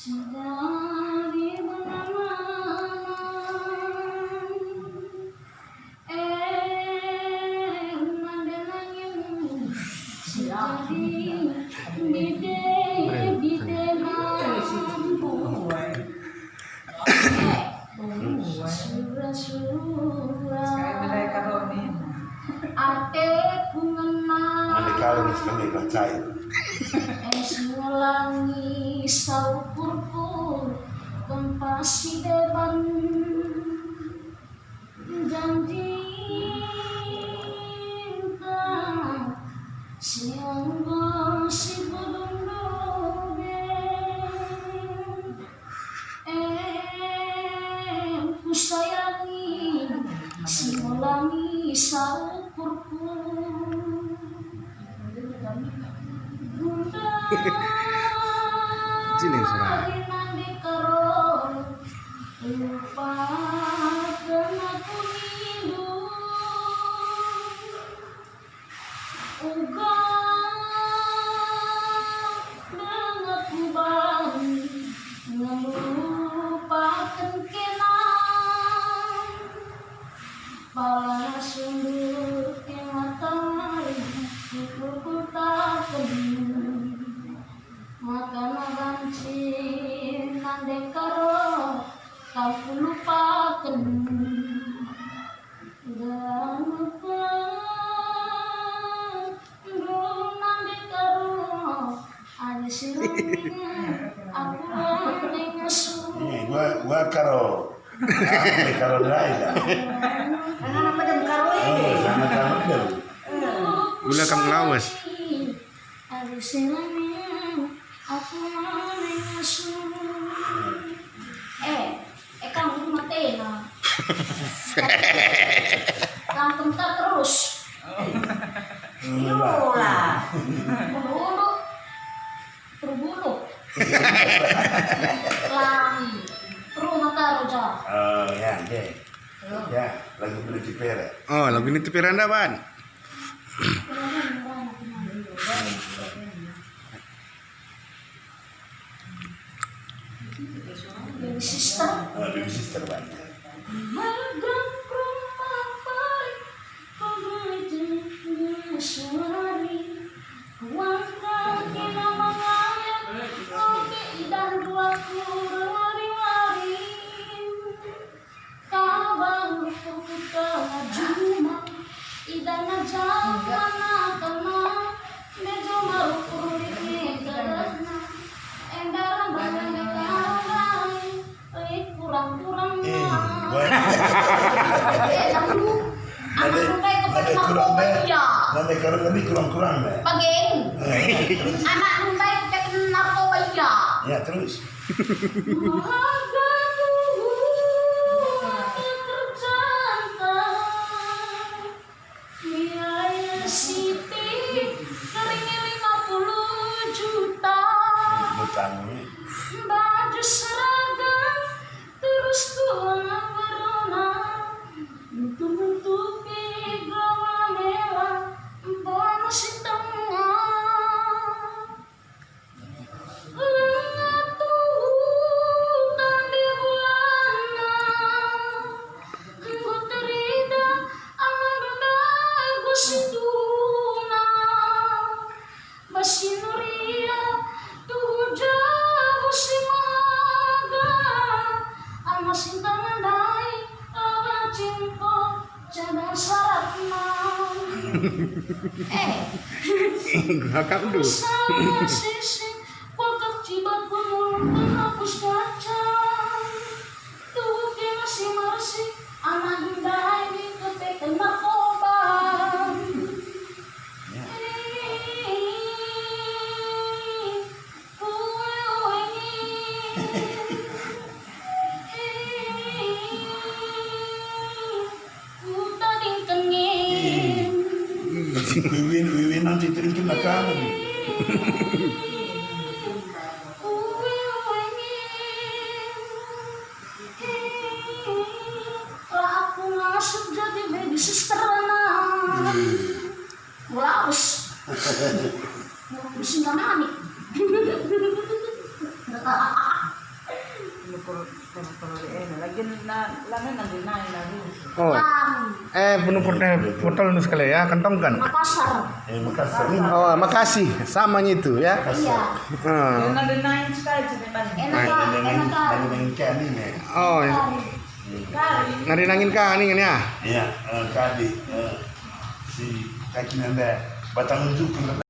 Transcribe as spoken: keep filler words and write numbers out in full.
Dari mana-mana, eh, nande nangin si jadi bide-bidena. Sura-sura. Ateku ngena. Mane kalau ni sekali lah cair. Es ngulangi saukurku kempas si deban. Janjinta si enggo si bedunduben. Eh, kusayangi, si ngulangi saukurku. Gunda Ciling sana. Nande karo lupaken aku nindu. Uga denga kuban ngelupaken kena. Pala sundut ke matari, kukultaken. Makana banci nande karo kal kulupaken. Ganupen nande karo adi si rame aku lari ngesu. Nih, gua, gua karo. Ah, karo ndai dah. Karena apa dia karo ini? Oh, sama karo dia. Gula kam ngelawas. Adi si rame aku lari ngesu. Eh, eh, kamu matena. Langkemta terus. Iyolah. Ulu-ulu. Perbulu. Lari. Rumah taruh, ja. Oh, ya, deh. Ya, lagu Bini Tipera. Oh, lagu Bini Tipera nda, Ban? Baby sister. Oh, baby sister, Ban. Magang rumah pari, pengajeng suari. Kuangkat kena mengayap, oke idah dua kurung wari-wari. Kabang rukur ku tengah juma, idana jauh mana kena, me juma rukur lit me gedehna. Enda rembang nande karo ndai, lit kurang-kurang. Eh, wah. Eh, lalu, anak ndai kepake kurang narkoba, deh. Iya. Nande karo ndai kurang-kurang, deh. Bageng. Eh. Anak ndai kepake narkoba, iya. Ya, terus. Maka tuhu pekerjaan biaya siti kering lima puluh juta. Utang. Baju seragam terus kuala corona. Nutup-nutupi gawa mela, mpama si tengah. Langa tuhu tande bulanna, enggo terida amandu ndai ku situhuna. Bas si nuria tuhu jabu si maga, ama si tengah ndai, laba cingko. Jangan saratna. Eh. Gua kap du. Salah sisi, kuakap cibat ku mulung penghapus kaca. Tuhu kena si mersi, anak ndai dikepeken narkoba. Ya. Eh. Wiwin, Wiwin nanti terinkin lah kamu. Lah aku ngasup jadi baby sister, anak. Mulaus. Mulaus cinta manik. Lagi na, lagi nanti naik lagi. Oh. Eh, penuh portal, portal nu sekali ya, kentongken. Makassar. Eh, Makassar. Oh, makasih. Sama itu ya. Iya. Hmm. Karena ada naik sekali ceritanya. Enak, Pak. Enak, Pak. Nari nangin ka ni, ne. Oh, ya. Kari. Nari nangin ka ni, ya? Iya, eh, kari, eh, si kaki nanda batang unjuk.